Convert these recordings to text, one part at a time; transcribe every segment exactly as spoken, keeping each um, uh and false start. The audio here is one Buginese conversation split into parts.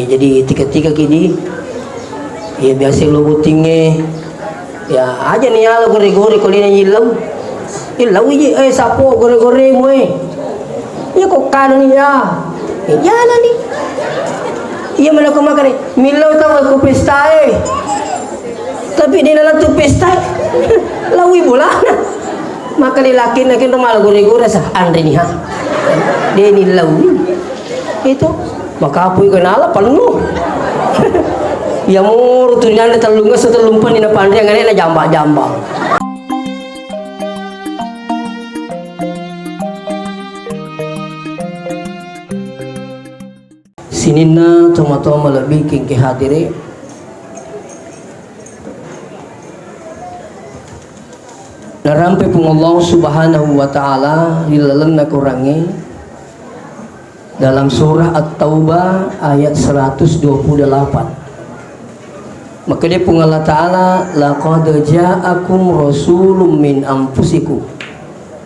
Jadi tiga-tiga ki di, iya biasa lo bottingnge, ya aja ni yalo gore-gore ko lina yillau. Illau iji, eh, sapo gore-goremu, eh. Iya ko kanu ni ya. Eh, jana ni. Iya mana ko makare, millau tau ko pesta, eh. Tapi di dalam tu pesta, laui bolana. Maka di laki na kendo malah gore-gore sa, anre ni ha. Dia ni laui. Itu, makapui kenala penuh. Ya muru tu nyanda tellung ngesso tellung peni na panre ngane na jamba-jamba. Sininna tomatoa malebbi kengke hadire. Narampe Puang Allah Subhanahu wa Ta'ala ri lalenna Korangnge dalam surah At-Taubah ayat seratus dua puluh delapan. Makkeda Puang Allah Ta'ala, "Laqad ja'akum rasulun min anfusikum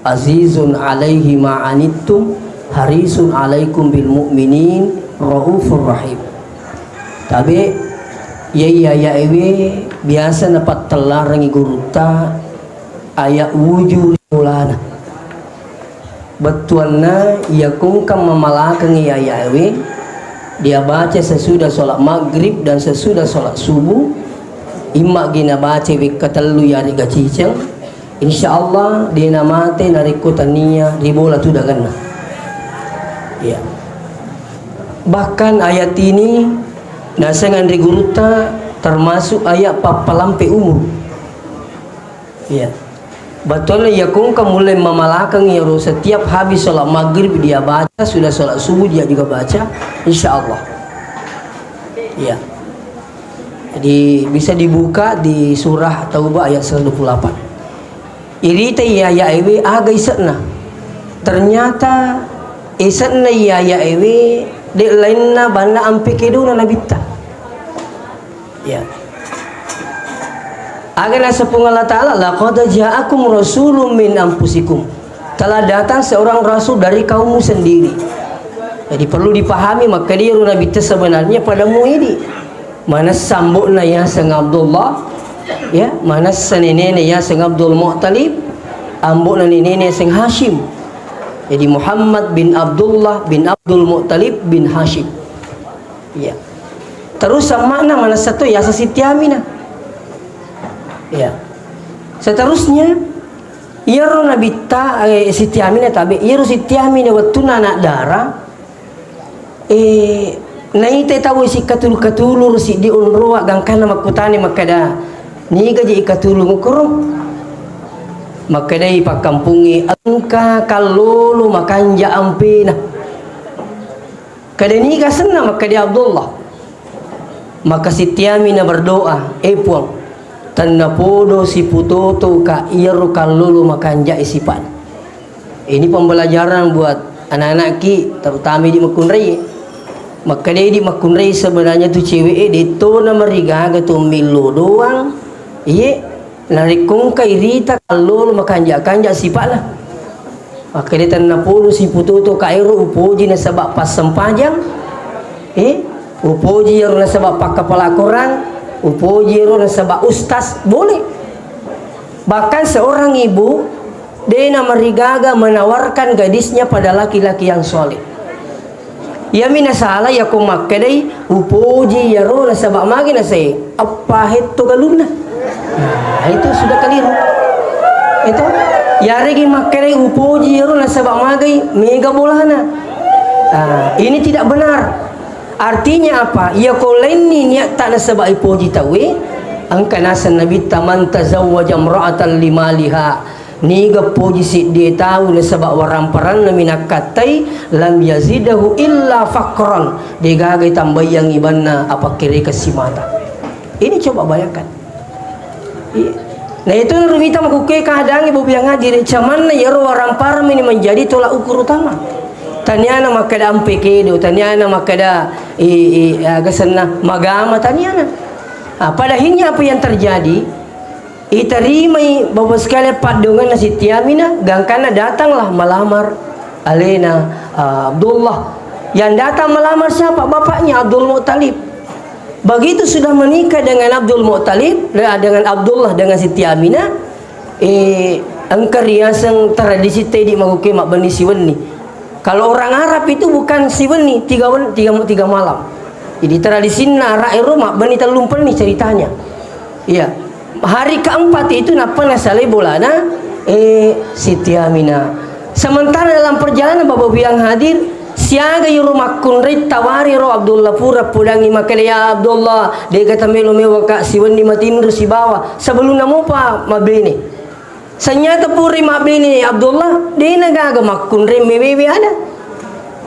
azizun alaihi ma anittum harisun alaikum bil mu'minin raufur rahim." Tabe, iya, iya, iya, ewe biasa napattellarengi gurutta aya uju ri bolana. Bettuanna, iya kungkang mamalakengngi ayaewe, dia baca sesudah sholat maghrib dan sesudah sholat subuh, imma gi nabaca wekka tellu yarega ciceng, insya Allah dia namate narekko tania ribola tudangenna. Ya. Bahkan ayat ini nasengan ri gurutta termasuk ayat pappalampe umur. Iya. Bettuanna iya kongka mulai mamalakang iyaro setiap habis sholat maghrib dia baca, sudah sholat subuh dia juga baca, insya Allah. Iya. Jadi bisa dibuka di surah Taubah ayat seratus dua puluh delapan. Irita iya ayaewe aga ise'na. Ternyata ise'na iya ayaewe de' lainna banna ampe kedona nabitta. Ya. Aga naseng Puang Allah Ta'ala, "Laqad ja'akum rasulun min anfusikum." Telah datang seorang rasul dari kaummu sendiri. Jadi perlu dipahami, maka dia Nabi itu sebenarnya pada muidi. Manessa ambo'na yaseng Abdullah, ya, manessa nenekna yaseng Abdul Muttalib, ambo'na nenekna yaseng Hashim. Jadi Muhammad bin Abdullah bin Abdul Muttalib bin Hashim. Iya. Terus amma'na manessa to yaseng Siti Aminah. Iya. Seterusnya, iyaro nabitta, eh, Siti Aminah tabe, iyaro Siti Aminah wettunna anak dara, eh, naita tau isi katulu-katulu ri siddi onroa gangkanna makkutana makkeda, "Niga je ikatulu mukoro?" Makkedai pakkampungnge, "Engka kallolo makanja ampena." Kada niga senna makkeda Abdullah. Maka Siti Aminah berdoa, "Eh Puang, tennapodo siputotoka iyaro kallolo makanjae sipa'na." Ini pembelajaran buat anak-anakki, terutama di makkunrai. Makkeda di makkunrai sebenarnya tu cewek e, detto na marigaga tu millo doang. Iye, narekko engka irita kallolo makanja-kanja sipa'na. Makkeda tennapodo siputotoka ero upoji nasaba passempajang, eh, upoji ero nasaba pakkapala Quran, upoji ero nasaba ustaz, boleh. Bahkan seorang ibu, de namarigaga menawarkan gadisnya pada laki-laki yang soleh. Iyami nasala yako makkedai, "Upoji iyaro nasaba magi nasai eppa hetto galunna." Nah, itu sudah keliru. Itu yaregi makkedai, "Upoji iyaro nasaba magai mega bolana." Nah, ini tidak benar. Artinya apa? Yako lainni niatta nasaba ipoji tauwe, engka naseng Nabitta, "Man tazawwaja imra'atan limaliha." Niga poji seddie tau nasaba waramparanna mi nakkattai, lam yazidahu illa faqran, degaga tambayangi banna apakkerekeng simata. Ini coba bayangkan. Iya. Nah, itu rumita makukke keadaannya bobiang haji, camanna yaro waramparan ini menjadi tolak ukur utama. Taniana makkeda ampe kedo, taniana makkeda i, i, aga senna magama, taniana. Ah, pada akhirnya apa yang terjadi? Itarimai Bapak sekalian paddongenna Siti Aminah, gangkanna datanglah melamar alena, ah, Abdullah. Yang datang melamar siapa? Bapaknya, Abdul Muttalib. Begitu sudah menikah dengan Abdul Muttalib, dengan Abdullah, dengan Siti Aminah, eh, engka riaseng tradisi tedi maguke mabbenni siwenni. Kalau orang Arab itu bukan siwenni, tiga wen-, tiga, tiga malam. Jadi tradisinna Arab ero mabbenni tellung penni ceritanya. Iya. Hari keempat itu nappa nasalai bolana, eh, Siti Aminah. Sementara dalam perjalanan, Bapak Ibu yang hadir, siaga iro makkunrai tawari ro Abdullah pura podangi makkeda, "Ya Abdullah, dega tamelo mewaka siwenni matinro sibawa sebelum namopa mabene." Sanyata pura mabbene Abdullah, dena gaga makkunrai mewewe ada.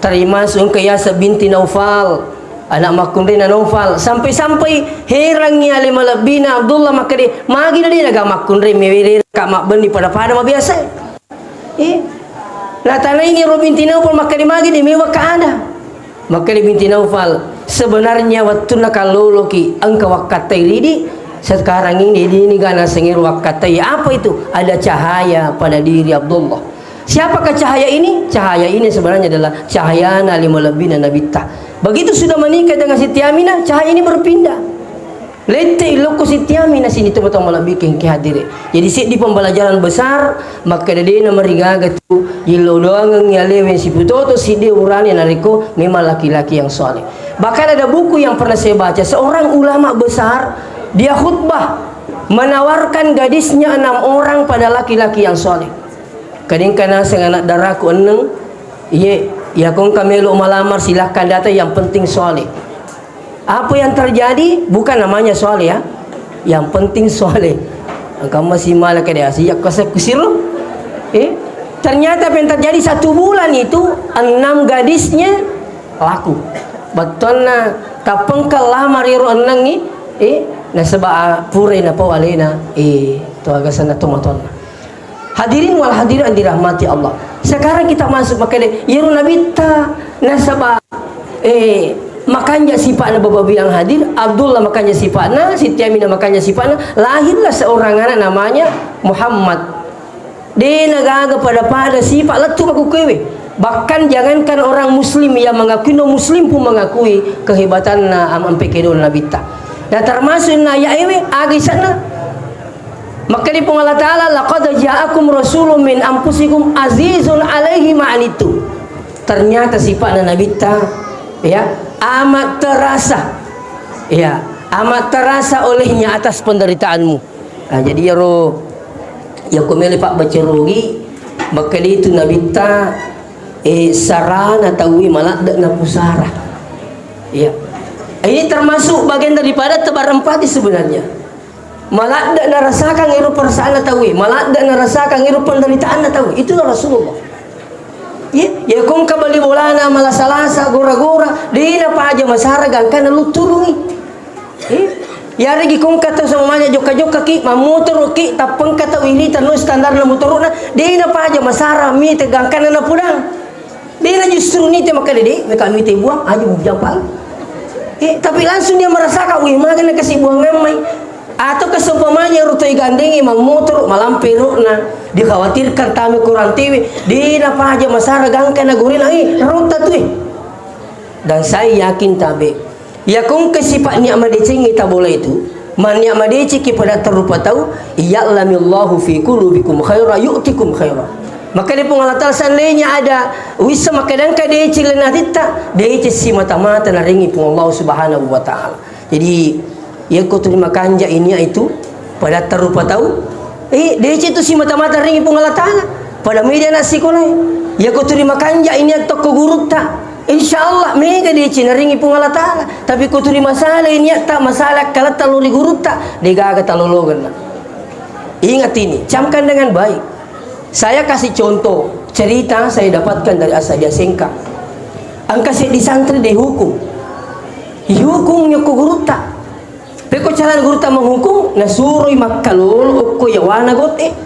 Termasuk engka Yasa binti Naufal, anak makkunraina Naufal. Sampai-sampai herangngi ale malebbina Abdullah makkeda, "Magi na dena gaga makkunrai mewewe ka mabbenni pada-pada mabiasa?" Eh. Natanaini ro binti Naufal makkeda, "Magi de mewa ka ada?" Makkeda binti Naufal, "Sebenarnya wettunna kalloloki engka wakkattai ridi, sekarang ini, ini gana sengero wakkattai." Apa itu? Ada cahaya pada diri Abdullah. Siapakah cahaya ini? Cahaya ini sebenarnya adalah cahayana lima lebbina Nabitta. Begitu sudah menikah dengan Siti Aminah, cahaya ini berpindah. Lette ilokko Siti Aminah sini tau-tau malebbi kengke hadire. Jadi seddi pembelajaran besar, makkeda dena marigaga tu illo doangengngi alewe siputoto siddi urane narekko memang laki-laki yang soleh. Bahkan ada buku yang pernah saya baca, seorang ulama besar, dia khutbah menawarkan gadisnya enam orang pada laki-laki yang soleh. Kadengka naseng anak daraku enneng, iye, yakongka melo malamar silahkan datang, yang penting soleh. Apa yang terjadi? Bukan namanya soleh, ya. Yang penting soleh. Engka masih malah kada siap kasih kusiro. Eh, ternyata apa yang terjadi, satu bulan itu enam gadisnya laku. Bettonna tapengka lamar iro ennengi, eh, nasaba, ah, purai napau alena, eh, to aga senna tomatonna. Hadirin wal hadirat yang dirahmati Allah. Sekarang kita masuk makkeda, iyaro Nabitta nasaba, eh, makanja sipa'na, Bapak Ibu yang hadir, Abdullah makanja sipa'na, Siti Aminah makanja sipa'na, lahirlah seorang anak namanya Muhammad. Dena gaga pada-pada sipa' lettu makkukuewe. Bahkan jangankan orang muslim yang mengakui non muslim pun mengakui kehebatanna am-, ampe kedona Nabitta. Dan termasuk na ya ewe, aga isanna? Makkeda Puang Allah Ta'ala, "Laqad ja'akum rasulun min anfusikum azizun alaihi ma anittum." Ternyata sipa'na Nabitta, ya, amat terasa. Ya, amat terasa olehnya atas penderitaanmu. Nah, jadi iyaro, yakko melo pabbaca rogi, makkeda itu Nabitta, eh, sarana tauwe maladde napusara. Ya. Ini termasuk bagian daripada tebar empati sebenarnya. Maladde narasakang ero perasaanna tauwe, maladde narasakang ero penderitaanna tauwe. Itulah Rasulullah. Iya, iya, kongka bali bolana malasa-lasa, gora-gora, dena paja masara gangkana lutturungi. Iya. Yaregi kongka tau sama manya jokka-jokka ki, mammotoro ki, tappengka tau ini tanu standarna motorona, dena paja masara mite gangkana napudang. Dena justru nite makkeda, "De, meka mite buang, aja bujang pal." Eh, tapi langsung dia merasakan, "Wih, magana kasi buang mai." Atau kesempamanya ero to igandengi mammotoro, malampe ro'na, dikhawatirkan tame kurang tiwi, dena paja masara gangka na gorena, eh, rotta tu, eh. Dan saya yakin tabe, Iya kongka sipa' nia' madecengngi tabola itu, mannia' madecengki pada terrupa tau, "Ya'lamillahu fi qulubikum khaira, yu'tikum khaira." Makkeda Puang Allah Ta'ala, seandainya ada wissa makkeda engka deceng lalenna atitta, deceng simata-mata narengngi Puang Allah Subhanahu wa Ta'ala. Jadi, iyako tuli makanja inia' itu, pada terrupa tau, eh, deceng tu simata-mata ringi Puang Allah Ta'ala. Pada media anak sikolae. Iyako tuli makanja inia' tokko gurutta. Insya Allah, mega deceng naringi Puang Allah Ta'ala. Tapi ko tuli masalah inia' ta masalah kaletta lori gurutta, degaga talologenna. Ingat ini, camkan dengan baik. Saya kasih contoh cerita saya dapatkan dari Asadia Sengkang. Engka seddi santri dihukum. Dihukum nyokko gurutta. Pekko carana gurutta menghukum, nasuroi makkalolo okko yawana gotte.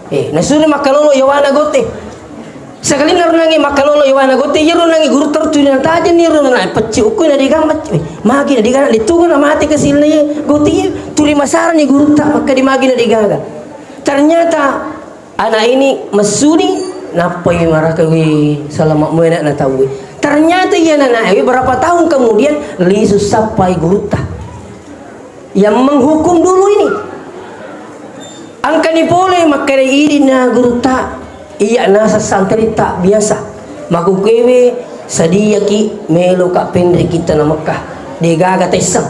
Eh, nasuroi makkalolo yawana gotte. Sakalinna ronangi makkalolo yawana gotte, iyaro nangi gurutta ro tuli natajenni ro na pecci okko na digana, eh, magi na digana, ditunggu na mate kasilna iye gotte iye, tuli masarani gurutta, makkeda magi na digaga. Ternyata Anak ini messuni, nappai maraka, "Wih, salama' muena na tauwe." Ternyata iya nanae, berapa tahun kemudian, lisu sappai gurutta yang menghukum dulu ini. Engkani pole makkeda, idina gurutta, iya naseng santritta biasa. Makkukkuewe, sadiaki meloka penreki tana Mekah. Degaga tesseng.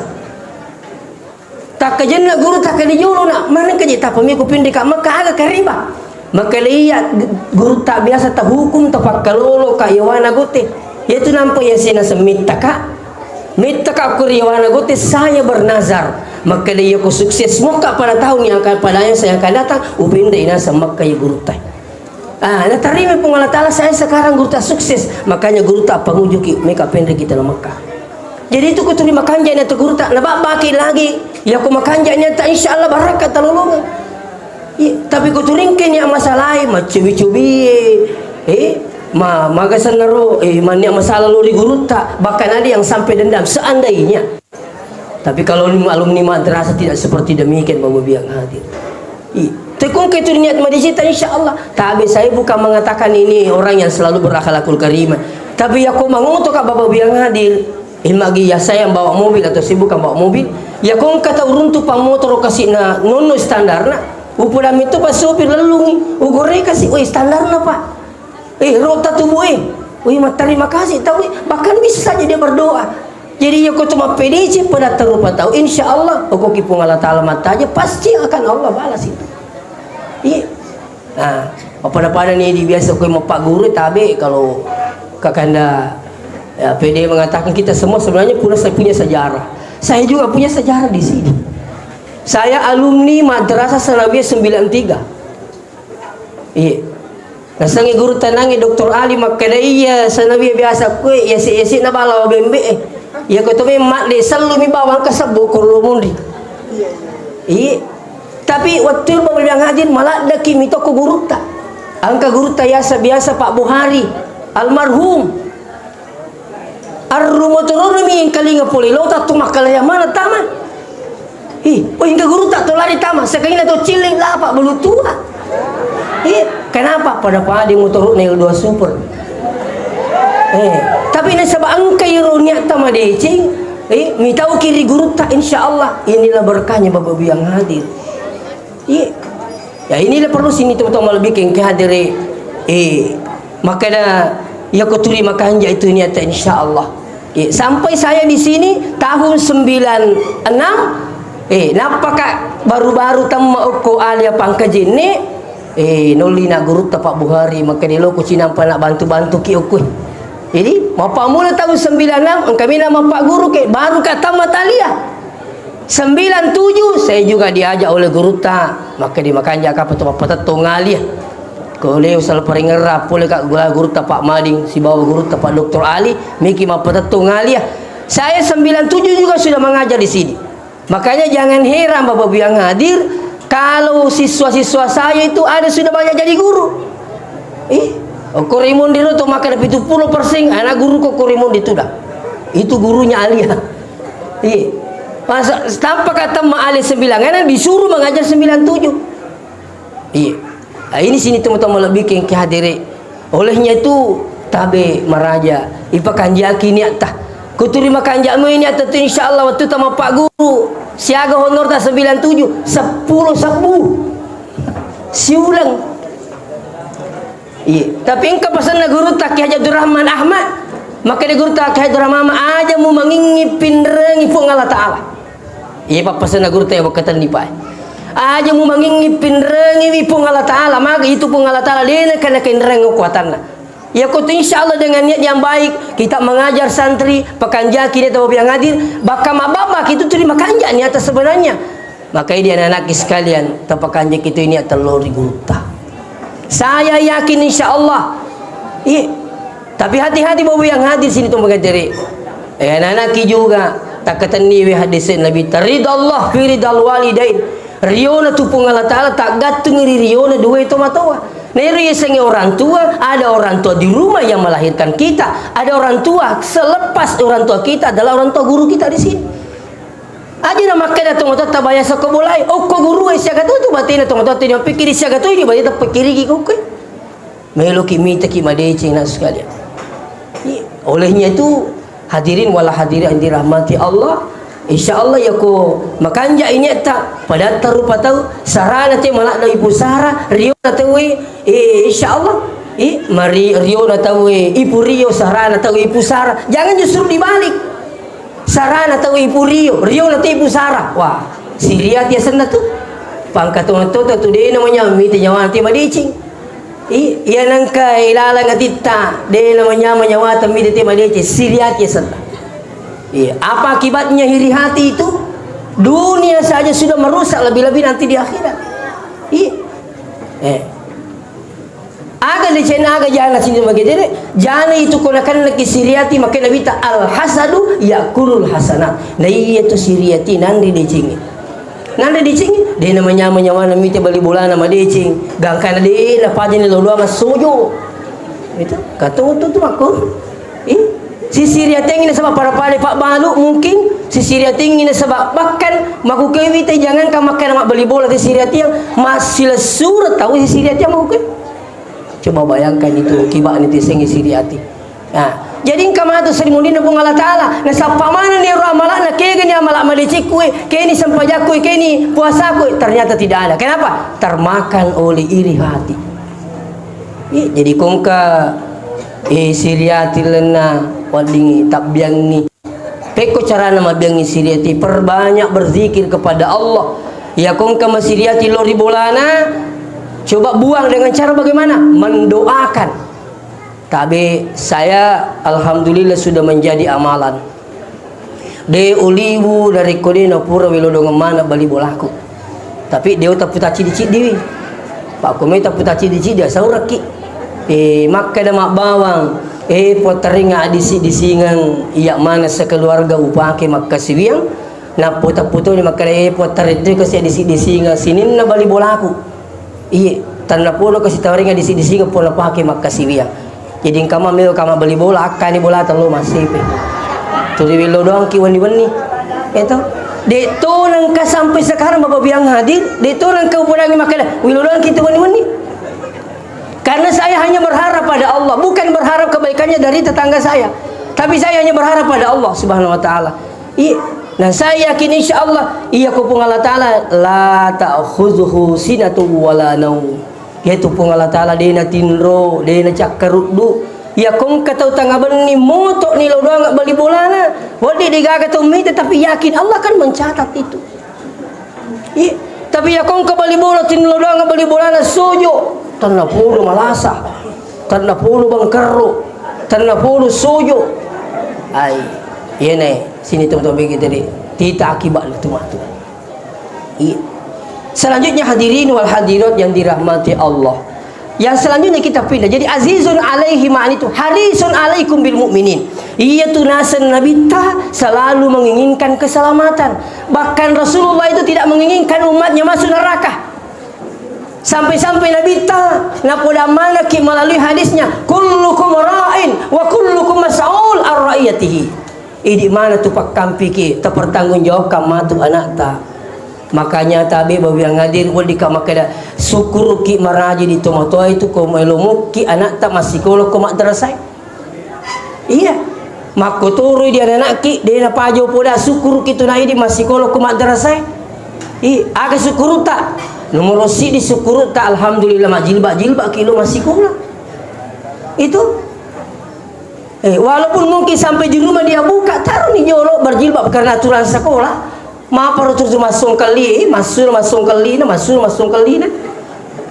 Takkajenna guru takkeda jolo na, manengka je tappa meko penreka Mekah, aga kariba. Makkeda iya gurutta biasa tahukum, tapakkalolo ka yawana gotte. Iyatu nampa yasena semmittaka. Mittaka ko ri yawana gotte, saya bernazar. Makkeda iya ko sukses mokka pada tahun yang akan, pada yang saya akan datang, upenrei naseng Mekka iya gurutta. Ah, natarima Puang Allah Ta'ala, saya sekarang gurutta sukses. Makanya gurutta pangujuki, meka penreki tana Mekah. Jadi itu kuturi makanja na tu gurutta, nababbaki lagi. Ya ko makanja niatta, insya Allah barakka talolongang. Iya, tapi kuturingke nia masalai, macubi-cubi, eh, ma-, magasenna ro, eh, mania masalah lo ri gurutta, bahkan ada yang sampai dendam, seandainya. Tapi kalau alumni madrasah tidak seperti demikian, Bapak Ibu yang hadir. I, tekung ke tu niat madecita, insya Allah. Tapi saya bukan mengatakan ini orang yang selalu berakhlakul karimah. Tapi ya ko mangoto ka Bapak Ibu yang hadir, eh, magi ya saya yang bawa mobil atau saya bukan bawa mobil, ya ko engka tau runtu pa motor kasi na nono standarna, upoda mitu pa sopir lellungi, ugore kasi, woi standarna Pak. Eh, rota tubuh, eh. Wih, terima kasih tau, eh. Bahkan bisa saja dia berdoa. Jadi, ya, kau cuma P D C pada terupa tau. Insya Allah, kau ki Puang Allah Ta'ala mata aja, pasti akan Allah balas itu. Iya. Nah, pada-pada nih di biasa kau mau Pak Guru, tabe kalau kakanda, ya, P D mengatakan kita semua sebenarnya punya, punya sejarah. Saya juga punya sejarah di sini. Saya alumni Madrasah Sanawiyah sembilan tiga. Iya. Nasengngi guru tanangnge Doktor Ali makkeda, iya, Sanawiyah biasa kue, iya, si, iya, si, na balawa bembe, eh. Iya, ko to memang de sellumi bawang ke sebbu ko lo mundi. Iya. Tapi waktu itu Bapak Ibu yang hadir, maladdaki mitoko gurutta. Angka gurutta biasa, biasa Pak Buhari, almarhum. Arru motorono mi engkalinga pole lota tu makkalaya mana tama. Ih, oh, hingga guru tak to lari tama, sekalinya to cilling lapa bulu tua. Ih, kenapa? Pada padi motorona L dua Super. Eh, tapi nasaba engka iro niat tama deceng, eh, mitau kiri guru tak, insya Allah inilah berkahnya Bapak Ibu yang hadir. Iya. Ya, inilah perlu sini teman-teman lebih ke hadiri. Eh, makanya ya kuturi makanja itu niatnya insya Allah. Eh, sampai saya di sini tahun sembilan enam, eh, nappaka baru-baru temma okko alia pangkajenne, eh, nolli na guru Pak Buhari, makanya lo kucinampa nak bantu-bantu ki okko. Jadi, mappamula tahun sembilan enam, engka mina mappaguru ke, baru ka tamma talia. Sembilan tujuh, saya juga diajak oleh gurutta, maka di makanja kapang tu mappatettong alia. Ko leo sala paringerra, pole ka gula gurutta Pak Mading, sibawa gurutta Pak Doktor Ali, miki mappatettong alia. Saya sembilan tujuh juga sudah mengajar di sini. Makanya jangan heran Bapak Ibu yang hadir, kalau siswa-siswa saya itu ada sudah banyak jadi guru. Ih, okko Raymond Diro to makkeda pitu pulo persen, anak guru ko Raymond itu dah. Itu gurunya alia. Iya. Masa tanpa kata ma alia sembilan enam disuruh mengajar sembilan tujuh. Iya. Nah, ini sini teman-teman lebih ke hadiri. Olehnya itu tabe maraja, ipakanjaki niatta. Kuturi makanjamu ini atta tu insya Allah waktu tama Pak Guru. Siaga honor ta sembilan tujuh, seppulo sebbu. Siuleng. Iya, tapi engka pasenna gurutta Kiai Haji Abdurrahman Ahmad. Maka di gurutta Kiai Haji Abdurrahman Ahmad, aja mu mangingi pinrengi Puang Allah Ta'ala. Iya, pappasenna gurutta ya, wekkatenni, Pak. Aja mu mangingi pinrengi wi Puang Allah Ta'ala, maka itu Puang Allah Ta'ala dena kana kenreng kuatanna. Ya, ko tu insya Allah dengan niat yang baik, kita mengajar santri, pakanjaki niat Bapak yang hadir, bakka mababa kita terima kanja niat sebenarnya. Makanya dia anak-anakki sekalian, tapakanja kita ini atau lori gurutta. Saya yakin insya Allah. Iya. Tapi hati-hati Bapak yang hadir sini tu mengajar. Eh, anak-anakki juga, takkatenni wi hadis Nabi, ridha Allah fi ridhal walidain. Riona tu Puang Allah Ta'ala, takgattung ri riona dua itu matoa. Nah, iri yasengnge orang tua, ada orang tua di rumah yang melahirkan kita, ada orang tua selepas orang tua kita adalah orang tua guru kita di sini. Aja na makkeda tomatoatta bayasa ko bolai, okko gurue siaga tu tu batena tomatoatta ni mappikiri siaga tu ni bateta pikiriki ko koe. Meloki mitaki madeceng na sekalian. Iya. Olehnya itu, hadirin wal hadirat yang dirahmati Allah, insya Allah yako makanja iniatta, padatta rupa tau, sarana te maladda ipusara, riona tauwe, eh, insya Allah, eh, mari riona tauwe, ipurio sarana tau ipusara. Jangan justru dibalik. Sarana tau ipurio, riona tau ipusara. Wah, siriati asenna tu. Pangkatonga toto tu dena manyammi te nyawana te madeceng. I, iya nengka ilalang atitta, de namanyameng nyawata mide te madeceng, siriati asenna. Iya, apa akibatnya iri hati itu? Dunia saja sudah merusak, lebih-lebih nanti di akhirat. Iya. Eh. Aga decenna, aga jana sini magedere, jana itu kona kenneki siriati, makanya Nabi ta, "Al hasadu yakulul hasanat." Nah, iya tu siriati nanri decengi. Nanre decengi, de namanyameng nyawana mite bali bolana madeceng, gangkana de napajani lao doang sojo. Itu, kata tu, tu makko. Ih, sisiriatengi nasaba pada-pada pabbalu mungkin, sisiriatengi nasaba bahkan makukewi te jangankan makkeda mabbali bola sisiriateng, massilessure tau sisiriateng makukewi. Coba bayangkan itu, kibak ni tisengi siriati. Nah, jadi engka matu sarimunina Puang Allah Ta'ala. Nasappa manenni ero amala'na, kegani amala' madecekku e, keni sempajakku e, keni puasaku e. Ternyata tidak ada. Kenapa? Termakan oleh iri hati. Iya, jadi kongka, eh, siriati lenna, waddingi, tabbiangi. Pekko carana mabbiangi siriati, perbanyak berzikir kepada Allah. Iya kongka masiriati lori bolana, coba buang dengan cara bagaimana? Mendoakan. Tabe, saya alhamdulillah sudah menjadi amalan. De uliwu narekko de napura welo dongeng maneng bali bolaku. Tapi de tappu tacciddi-ciddiwi. Pakko me tappu tacciddi-ciddi, asaurekki. Eh, makkeda mabbawang, eh, pottaringa adisi-disingeng iya maneng sekeluarga upake makkasiwiang. Nappo tappu toni makkeda, eh, pottaring tu kasi adisi-disingeng sininna bali bolaku. Iye, tanna podo kasi tawaringa disi-disingeng pole pake makkasiwiang. Jadi engka ma melo kama bali bola, akkani bolata lo massepe. Tuli wello doangki wenni-wenni. Eto. De to nengka sampai sekarang Bapak Biang hadir, de to nengka upodangi makkeda, wello doangki tu wenni-wenni. Karena saya hanya berharap pada Allah, bukan berharap kebaikannya dari tetangga saya. Tapi saya hanya berharap pada Allah Subhanahu wa Ta'ala. Iya. Nah, saya yakin insya Allah, iya ko Puang Allah Ta'ala, la ta'khudzuhu sinatun wala naum. Iyatu Puang Allah Ta'ala de natinro, de nacakkaruddu. Iya kongka tau tangabenni moto ni lao doang bali bolana. Wadde degaga tau mita, tapi yakin Allah kan mencatat itu. Iya, tapi iya kongka bali bola, tinro doang bali bolana sojo. Tanna polo malasa. Tanna polo bangkerro. Tanna polo sojo. Ai, iyene sini teman-teman kita di. Tita akibat tu matu. Iya. Selanjutnya hadirin wal hadirat yang dirahmati Allah. Yang selanjutnya kita pindah. Jadi azizun alaihi ma'ani itu harisun alaikum bil mu'minin. Iya tu naseng Nabitta selalu menginginkan keselamatan. Bahkan Rasulullah itu tidak menginginkan umatnya masuk neraka. Sampai-sampai Nabitta napoda manaki melalui hadisnya, kullukum ra'in wa kullukum mas'ul ar ra'iyatihi. Idi mana tu pakkampiki, tapertanggungjawabkan matu anakta. Makanya tabe bawi yang hadir, weddika makkeda, syukuruki maraji di tomatoa itu ko melomukki anakta massikola ko madrasah. Iya. Makkotoroi di ananakki, de napajo poda, syukuruki tu naidi massikola ko madrasah. I, aga syukuruta? Nomor sidi syukuruta, alhamdulillah majilba-jilba ki lo massikola. Itu. Eh, walaupun mungkin sampai di rumah dia buka, taruh ni jolo berjilbab karena aturan sekolah. Maparo tu massongkelli, eh, massuro massongkellina, massuro massongkellina.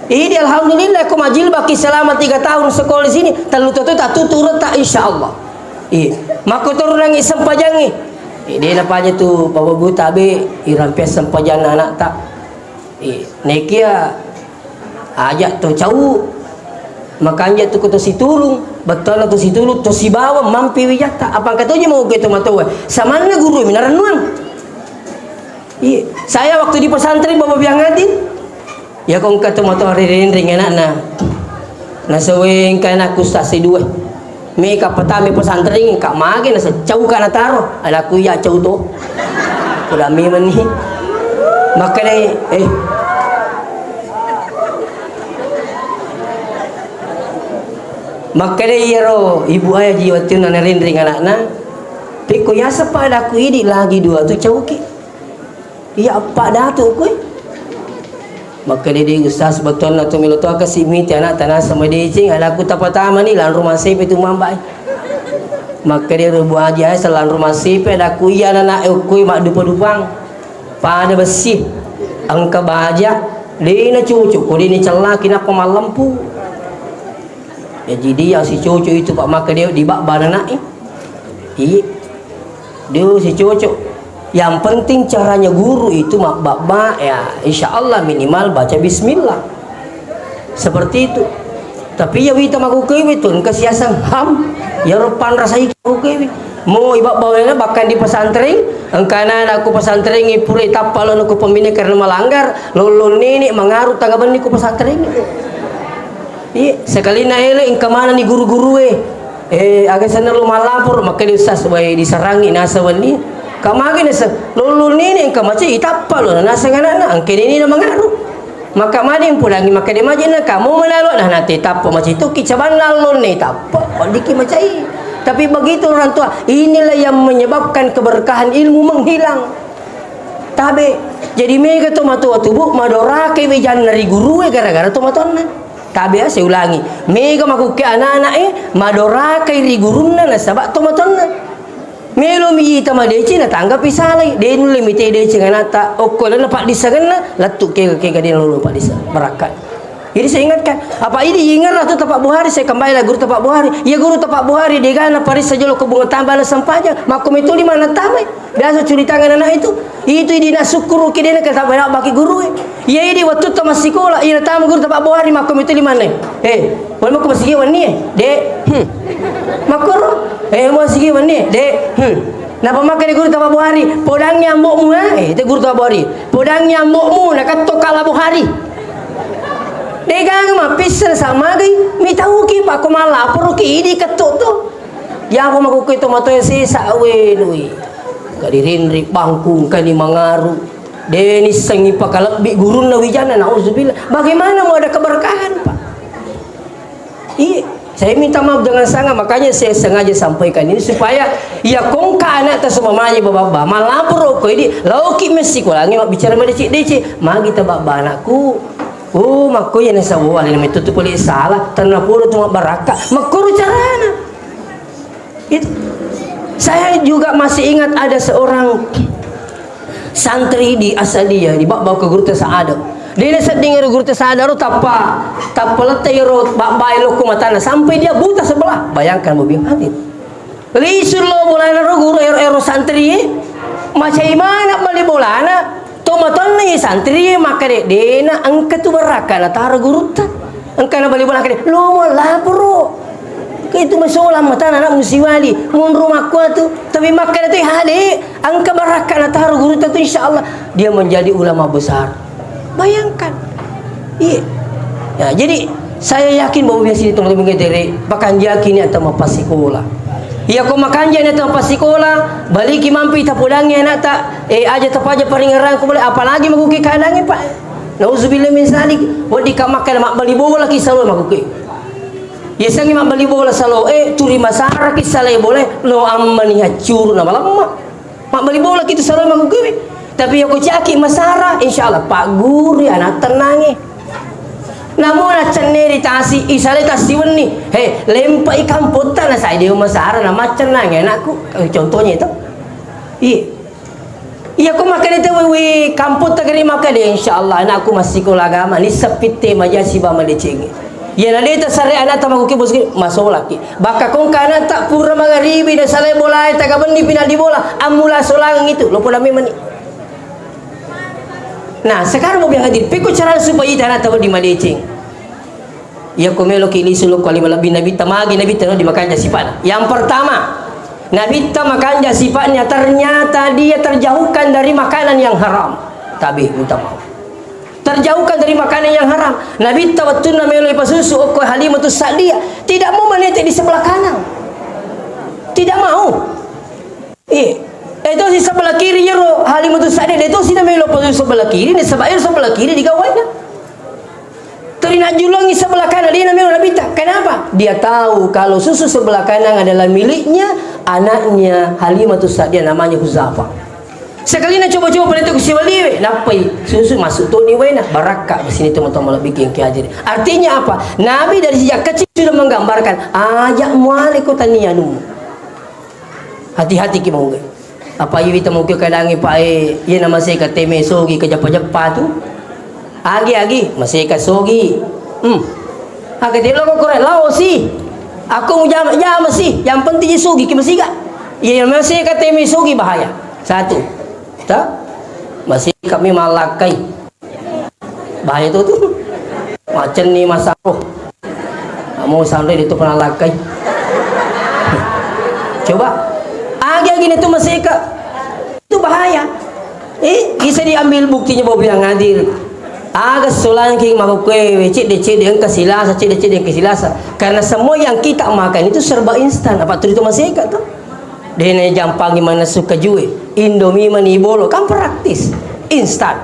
Idi alhamdulillah ko majilbaki selama tiga tahun sekolah di sini, tellu toto tatutu retta insyaallah. Iya. Makko turunangi sempajangi. Eh, de napaja tu bawa buta be, irampe sempajang anakta. Eh, nekia aja to cau, makanja tu ko to Situlung, bettuanna to Situlung, to Sibawa mampi wijatta. Apa engka toje mau ke to matoa? Samanna guru minarennuang. Iya, saya waktu di pesantren Bapak Biang Adin, ya ko engka to matoa rirendring anakna. Nasaweng ka anakku sasi dua. Meka patame pesantren, ka mage nasa cau ka nataro. Anakku iya cau to. Kuda memang ni. Makanya, eh. Makkeda iyaro ibu e, aja ji wettunna narenreng anakna, pekko yaseng pa' daku idi lagi dua tu cauki. Iya, eppa' datu' kui. Makkeda, "De' Ustaz, bettuanna tu melo to kasi' mite anakta naseng madeceng, adaku tapatamani lanro masepe tu mamba'i." Makkeda ro Bu Haji, "Ai, selanro masepe," adaku, "iya anana'e ukkui maddupa-dupang. Pada bessi, engka baja, de' nacocok, ko de' nacellaki nappa mallempu." Jaji dia sicocok itu, Pak, makkeda dibabba anana'e. Iya. Dia sicocok. Yang penting caranya guru itu mabbabba, ya, insya Allah minimal baca bismillah. Seperti itu. Tapi ya wita makukewe tu, engka siaseng ham, ya ro panrasai kukewe. Mo ibabba wena bahkan di pesantren, engka anakku pesantren pura tappa lo ku pembina karena melanggar, lolo nene mangaru taga benni ku pesantren. Iya, sekalina ele engka manenni guru-gurue. Eh, aga senna lo malapor, makkeda ustaz, wae diserangi nasa wenni. Kamagi nasa, lolo nene engka mace itappa lo, nasa anakna, engka nene na mangaru. Maka made mpudangi, makkeda majena kamu menalo, nah, nate tappa mace tu kicabanna lo ne tappa, wadiki macai. Tapi begitu orang tua, inilah yang menyebabkan keberkahan ilmu menghilang. Tabe, jadi mega to matoa tubu, madorakai wejanna ri gurue gara-gara to matonna. Tabe, ah, saya ulangi, mega makukke anak-anak e, madorakai ri gurunna nasaba to matonna. Melo mi ita madeceng, natanggapi salai, de nulle mi te deceng anakta, okko lalenna paddissengenna, lettu kega-kega de nalolo paddisseng, barakka. Jadi saya ingatkan, apa ini ingatlah tu Tapak Buhari, saya kembali lagi guru Tapak Buhari. Ya guru Tapak Buhari, dega naparessa jolo ko bunga tambah na sempajang, makko metuli mana tamai. Biasa curitanya anak itu, itu di nak syukur ki dena kata baki guru. Ya ini waktu tamat sekolah, ina tamu guru Tapak Buhari, makko metuli mana. Eh, boleh makko masigi wani, eh? Dek, hmm. Makko ro, eh, masigi wani, dek, hmm. Napa makkeda guru Tapak Buhari, podangi ambo'mu, eh? Eh, itu guru Tapak Buhari. Podangi ambo'mu, nakatto kala Buhari. Degaga mappisseng samagai, mitauki pakko malaporoki idi ketto to. Yako makukkoi to matoe sesa, we, lui. Kadirinri bangku, kani mangaru. Denissengi pakalebbi gurunna wijanna, nauzubillah. Bagaimana mau ada keberkahan, Pak? Iya, saya minta maaf dengan sangat, makanya saya sengaja sampaikan ini supaya ya kongka anakta sumamanya babba, malaporo ko idi, laoki messikolangi mabbicara madecik-decik, magi ta babba anakku. Oh, makko ya nasawo alena mettu tu pole salah, tanna pura tu mabbarakka. Makkoro carana. Itu. Saya juga masih ingat ada seorang santri di Asadia, di babba ke gurutta Saada. Dia sedding ero gurutta Saada ro tappa, tappa lette ero babba e lokko matana sampai dia buta sebelah. Bayangkan, mau bilang hadir. Lisu lo bolana ro guru ero, ero santri, macai mana bali bolana, to matonna i santri, makkeda dena engka tu barakka nataro gurutta. Engka na bali bola kede, lo mo laporo. Ke itu masolang matana anak musiwali, munru makkuatu. Tapi makkeda tu, hade, engka barakka nataro gurutta tu, insya Allah dia menjadi ulama besar. Bayangkan. Iya. Ya, jadi saya yakin bahwa biasa itu teman-teman getere, pakanjaki ni atau mappasikola. Iya ko makanjaki ni atau mappasikola, baliki mampi tapodangi anakta, eh, aja tapaja paringerang ko boleh, apalagi maguki keadaannya, Pak. Nauzubillah min zalik. Wedding ka makkeda mabbali bola ki salo makuke. Yasengnge mabbali bola salo, eh, turi masara ki salai bola, no ammani haccuru na malamma. Mabbali bola ki tu salo makuke. Tapi yako caki masara, insya Allah pagguru anak tenange. Namu na cenne ri tasi, isalai tasi wenni. He, lempai kampotta na sai dewa masara na maccennange anakku. Eh, contohnya itu. Iya. Iya, ko makkeda tau, "Wi, wi, kampotta gare makkeda, insya Allah anakku massikola agama, ni sepitte maja siba madecengi." Iya, na deta sare anakta makuki boski, masolaki. Bakka kongka anakta pura magaribi na salai bolae, taga benni pinaddi bola, ammula solangang itu, lo pola memang ni. Nah, sekarang mau bilang hadir, pekko cara supaya ita anakta wedding madeceng. Iya, ko meloki lisu lokko lima lebbi Nabitta, magi Nabitta no di makanja sipatna. Yang pertama, Nabitta makanja sipatnya ternyata dia terjauhkan dari makanan yang haram. Tabe, minta maaf. Terjauhkan dari makanan yang haram. Nabitta wettunna melo ipasusu okko Halimatus Sa'diyah, tidak mau menete di sebelah kanan. Tidak mau. Iya. Eh, itu si sebelah kiri iyaro Halimatus Sa'diyah, itu si namelo pasusu sebelah kiri, nasaba iyaro sebelah kiri digawaina. Rinajjulangi sebelah kanan, dia namanya Nabitta. Kenapa? Dia tahu kalau susu sebelah kanan adalah miliknya anaknya Halimatus Sa'diyah, namanya Huzafa. Sekalina coba-coba pada itu siwaliwe, nappai susu masuk tu ni waena, barakka di sini teman-teman lebih gengki aja. Artinya apa? Nabi dari sejak kecil sudah menggambarkan, aja muale ko tania anu. Hati-hati ki mau. Apa iwi temu ke kadangi pae, iya nama saya kateme sogi ke japa-japa tu. Agi, agi, maseka sogi. Hmm. Aga dia lo kore lao si. Aku mau jama, jama si. Yang penting dia sogi ki masiga. Iya, maseka teme sogi bahaya. Satu. Ta? Maseka mi malakai. Bahaya tu tu. Macam ni masako. Mau santai itu pernah lakai. Coba. Agi-agi itu maseka. Itu bahaya. Eh, bisa diambil buktinya Bapak yang hadir. Aga solangking makukuewe, cedde-cedde engka silasa, cedde-cedde engka silasa. Karena semua yang kita makan itu serba instan. Apa tu itu maseka tu? Dene jampangi mana suka jue. Indomie mani bolo. Kan praktis. Instan.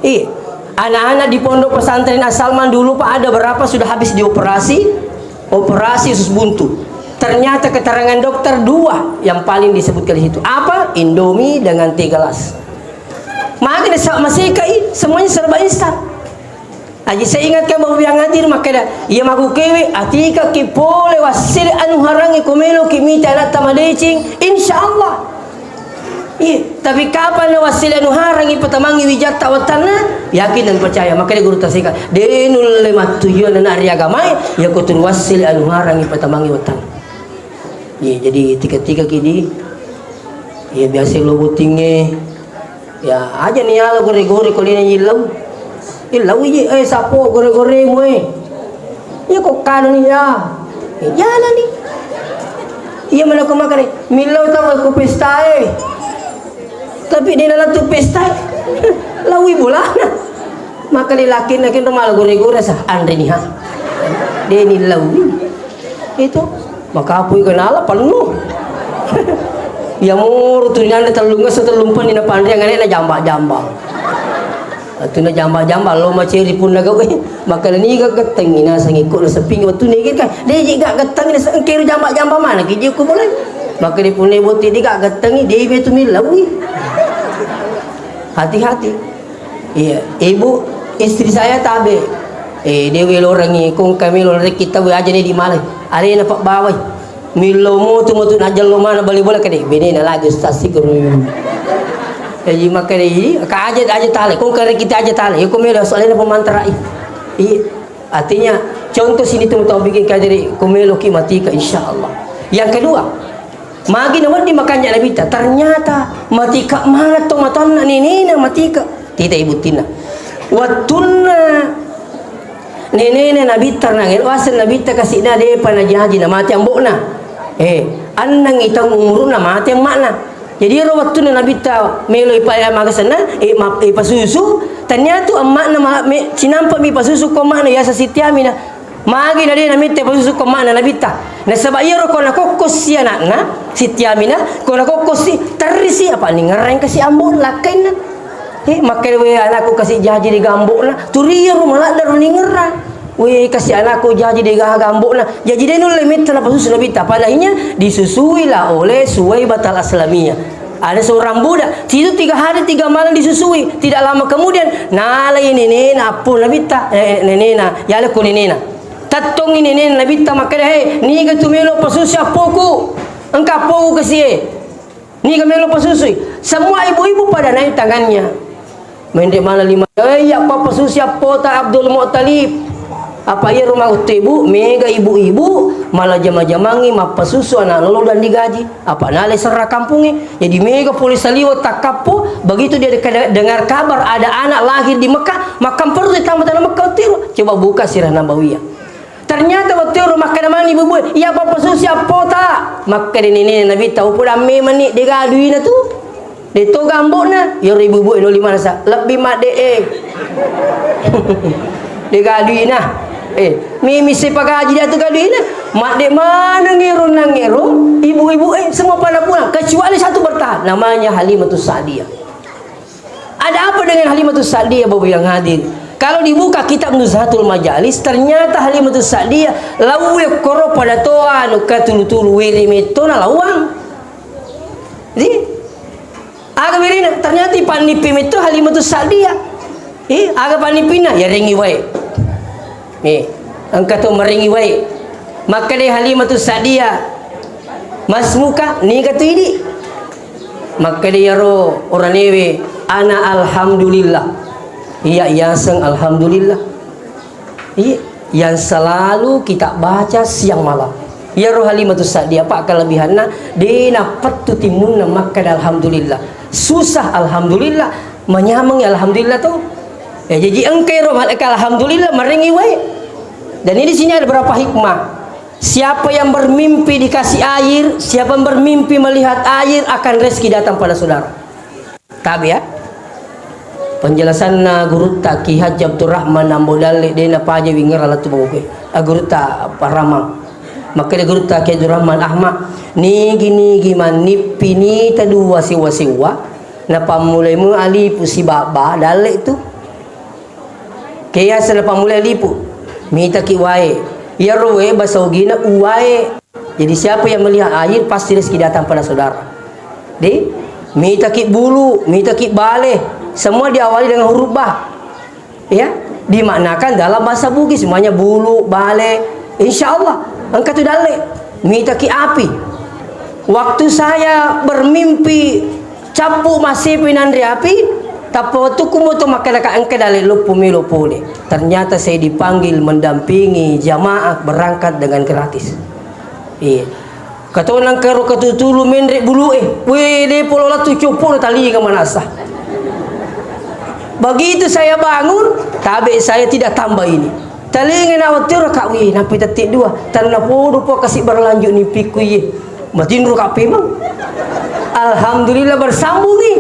Iya. Anak-anak di pondok pesantren As-Salman dulu, Pak, ada berapa sudah habis dioperasi? Operasi usus buntu. Ternyata keterangan dokter dua yang paling disebutkan di situ. Apa? Indomie dengan teh gelas. Makanya sa-, masih kai, semuanya serba instan. Aji saya ingatkan Bapak yang hadir, makanya, iya maku kewe, atika ki pole wassile anu harangi ko melo ki mita anak tamadecing, insya Allah. Iya, tapi kapan na wassile anu harangi patamangi wijatta wattanna? Yakin dan percaya. Makanya guru tasika, de nulle mattujuan na ri agamae, ya ko turu wassile anu harangi patamangi wattanna. Iya, jadi tiga-tiga kini, iya biasa lo bottinge, ya aja ni ala gore-gore ko lina illau. Illau iji, eh, sapo gore-goremu, eh. Iya ko kanu ni ya. Eh, jana ni. Iya mana ko makare, millau tau ko pesta, eh. Tapi de nalettu pesta, laui bolana. Maka di lakinna kendo mala gore-gore sa, anre ni ha. De ni laui. Itu. Makapui kenala pennu. Ya muru tu ni ande tellung esso tellung penni na panre ngane na jamba-jamba. Atu na jamba-jamba lo maceri punna gawe. Maka ni ga gettengi naseng iko na seping wettu ni ga. De ji ga gettengi na sengkeru jamba-jamba mana ki ji ko boleh. Maka di punna botti di ga gettengi de be tu millaui. Hati-hati. Iya, ibu, istri saya tabe. Eh, de we lorengi kong kami loreng kita we aja ni di malai. Are na pak bawai. Millau motu-motu najjallo mana bali bola kade. Bene na lagi ustaz sikru. Jadi makanya ini ka aja aja tale. Kong kare kita aja tale. Ya kong melo soalnya pemantara. Iya. Artinya, contoh sini tu tau bikin kajari, ko meloki matika, insya Allah. Yang kedua, magi na wedding makanja Nabitta, ternyata matika mana to matanna nenena matika. Tita ibuttinna. Wattunna nenena Nabitta, na ngelo aseng Nabitta kasina depa na jaji na mati ambokna. Eh, annang itang umuruna mati amma'na. Jadi, ero wettunna Nabitta melo ipa-, magasenna, i-, ma-, ipasusu, tania tu amma'na ma-, me-, cinampa mi pasusu ko amma'na, yasa Siti Aminah. Magi na de namitta pasusu ko amma'na Nabitta. Nasaba iyaro ko nakokkossi ana'na, Siti Aminah, ko nakokkossi, terrisi, apa ningerreng kasi ambo lakkainna. Eh, makkeda, "We, anakku kasi jaji de gambo'na." Turi iyaro maladdero ningerrang. "We, kasi anakku jaji de gaga gambo'na." Jaji de nulle metta napasusu Nabitta. Padahinya disusui la oleh Suwaibatal Aslamiyah. Ada seorang budak, itu tiga hari tiga malam disusui. Tidak lama kemudian, nalai nenena appo Nabitta, eh, nenena, yalekko nenena. Tettongi nenena Nabitta makkeda, "He, niga tu melo pasusu appoku? Engka appoku kasi e." Niga melo pasusui? Semua ibu-ibu pada naik tangannya. Mende mana lima, eh, iya, pappasusi appota Abdul Muttalib. Apa iya rumah utu ibu, mega ibu-ibu, malah jama-jamangi mappasusu anak lolo dan digaji. Apa nale serra kampungi. Jadi mega pole saliwa takkappo, begitu dia deka-, dengar kabar ada anak lahir di Mekah, makkam perlu ditambah tanah Mekah utiro. Coba buka sirah Nabawiyah. Ternyata wettu ero makkeda mani ibu-ibu, "Iya pappasusi appota." Makkeda nene Nabitta, "Upodang memang ni, de gaga duina tu." De to gambo'na, iyaro ibu-ibu e loli manasa, lebbi madde e. De gaga duina. Eh, mimi sepagaji dia tu gaga duina. Madde maneng ero nang ero, ibu-ibu e semua pada pulang, kecuali satu bertahan, namanya Halimatus Sa'diyah. Ada apa dengan Halimatus Sa'diyah, Bapak yang hadir? Kalau dibuka kitab Nuzhatul Majalis, ternyata Halimatus Sa'diyah lauwe koro pada to anu katulu-tulu were metto na lawang. Jadi, aga werena? Ternyata ipannippi metto Halimatus Sa'diyah. Eh, aga pannippinna? Yarengngi wae. Eh, engka to marengngi wae. Makkeda Halimatus Sa'diyah, "Masmuka, niga tu idi?" Makkeda iyaro oranewe, "Ana Alhamdulillah." Iya yaseng Alhamdulillah. Iya, yang selalu kita baca siang malam. Iyaro Halimatus Sa'diyah, apa kelebihanna? De napettu timmunna makkeda Alhamdulillah. Susah Alhamdulillah, manyameng Alhamdulillah to. Ya, jadi engka ero malaikat Alhamdulillah, marengngi wae. Dan ini di sini ada beberapa hikmah. Siapa yang bermimpi dikasih air, siapa yang bermimpi melihat air, akan rezeki datang pada saudara. Tabe ya. Penjelasanna gurutta Ki Haji Abdurrahman Ambo Dalle, de napaja wingera lettu bawuke. Ah, gurutta Paramang. Makkeda gurutta Ki Abdurrahman Ahmad, nigi-nigi mannippi nita dua sewa-sewa, napammulai mua lipu sibabba dalle tu. Ke yaseng napammulai lipu, mitaki wae. Iyaro wae basa Ugina uwae. Jadi siapa yang melihat air, pasti rezeki datang pada saudara. Di, mitaki bulu, mitaki bale, semua diawali dengan huruf ba. Ya, dimaknakan dalam bahasa Bugis semuanya bulu, bale. Insya Allah, engka tu dalle. Mitaki api. Waktu saya bermimpi cappu massepi nanre api, tappa wettukku moto makkedaka engka dalle loppo melo pole. Ternyata saya dipanggil mendampingi jamaah berangkat dengan gratis. Iya. Katonang karo katutulu menre bulu e. Weh, de polo lattu coppo na talinga manasa. Begitu saya bangun, tabe saya tidak tambah ini. Talinga na wattiro ka, wih, nampi tetti dua. Tanna podo po kasi berlanjut ni pikku iye. Matinro ka pemang. Alhamdulillah bersambung ni.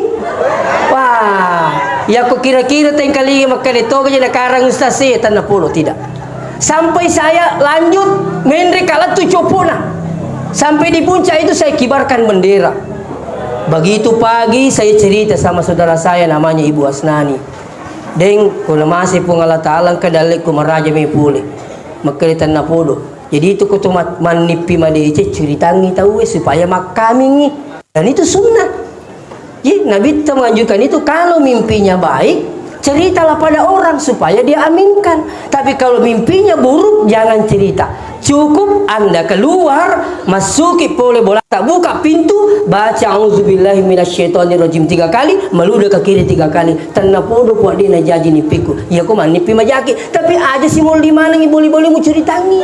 Wah, ya ko kira-kira tengkalinga makkeda toga je nakarang ustaz e, tanna podo tidak. Sampai saya lanjut menre ka lettu copona. Sampai di puncak itu saya kibarkan bendera. Begitu pagi saya cerita sama saudara saya namanya Ibu Asnani. Deng, ko namase Puang Allah Taala engka dalleku maraja me pole. Makkeda tanna podo. Jadi itu ko to mat-, mannippi madeceng curitangi tauwe supaya makkamingi. Dan itu sunnah. Jadi Nabitta menganjurkan itu kalau mimpinya baik, ceritalah pada orang supaya dia aminkan. Tapi kalau mimpinya buruk, jangan cerita. Cukup Anda keluar, masuki pole bolata, buka pintu, baca "A'udzubillahi minasyaitonirrajim" tiga kali, maluda ke kiri tiga kali. Tanna podo po de najaji nippiku. Iya ko mannippi majaki. Tapi aja si mol di manengi boli-boli mu curitangi.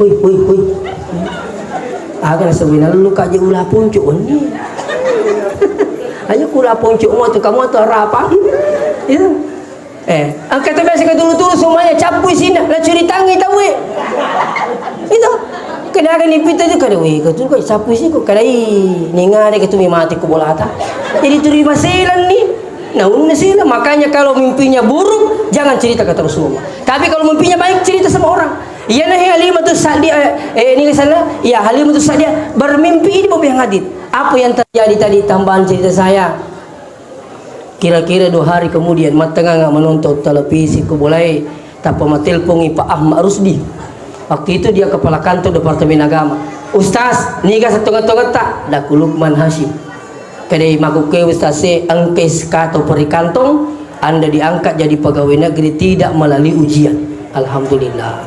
Hui, hui, hui. Aga nasabui nallu ka je ula ponco wenni. Ayo kula ponco mo tu kamu tu arapang. Iya. Eh, engka to biasa katulu-tulu semuanya cappu isinna, nacuritangi tauwe. Itu. Kada aga nipita itu kada, weh, katulu ka cappu isi ko kada, ih, ningare katumi mati ko bolata. Jadi turi maselang ni. Nah, unna sila. Makanya kalau mimpinya buruk, jangan cerita ke Rasulullah. Tapi kalau mimpinya baik, cerita sama orang. Iya nah, Halimatus Sa'diyah, eh, eh, ini sana, ya, Halimatus Sa'diyah bermimpi ini, Bapak yang hadir. Apa yang terjadi tadi, tambahan cerita saya? Kira-kira dua hari kemudian, mattengnga menonton televisi, ku bolai tappa matelpongi Pak Ahmad Rusdi. Waktu itu dia kepala kantor Departemen Agama. "Ustaz, niga setengah-tengah tak?" Daku Lukman Hasyim. Kedai makuke Ustaz se, engke S K atau perikantong, Anda diangkat jadi pegawai negeri tidak melalui ujian. Alhamdulillah.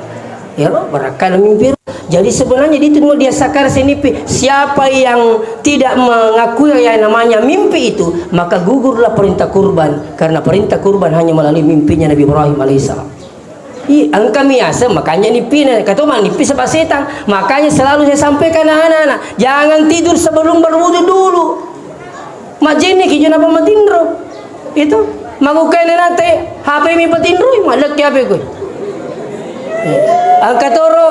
Ya Allah, barakah mimpi. Jadi sebenarnya itu mau dia sakar senipi. Siapa yang tidak mengakui yang namanya mimpi itu, maka gugurlah perintah kurban. Karena perintah kurban hanya melalui mimpinya Nabi Ibrahim alaihissalam. Ih, engka mi aseng, makanya nipina. Kata mah nipi sebab setan. Makanya selalu saya sampaikan anak-anak, jangan tidur sebelum berwudu dulu. Majjenne ki jona pa matinro. Itu. Magukkana nate, H P mi patinroi, maddekke H P ku. Engka toro,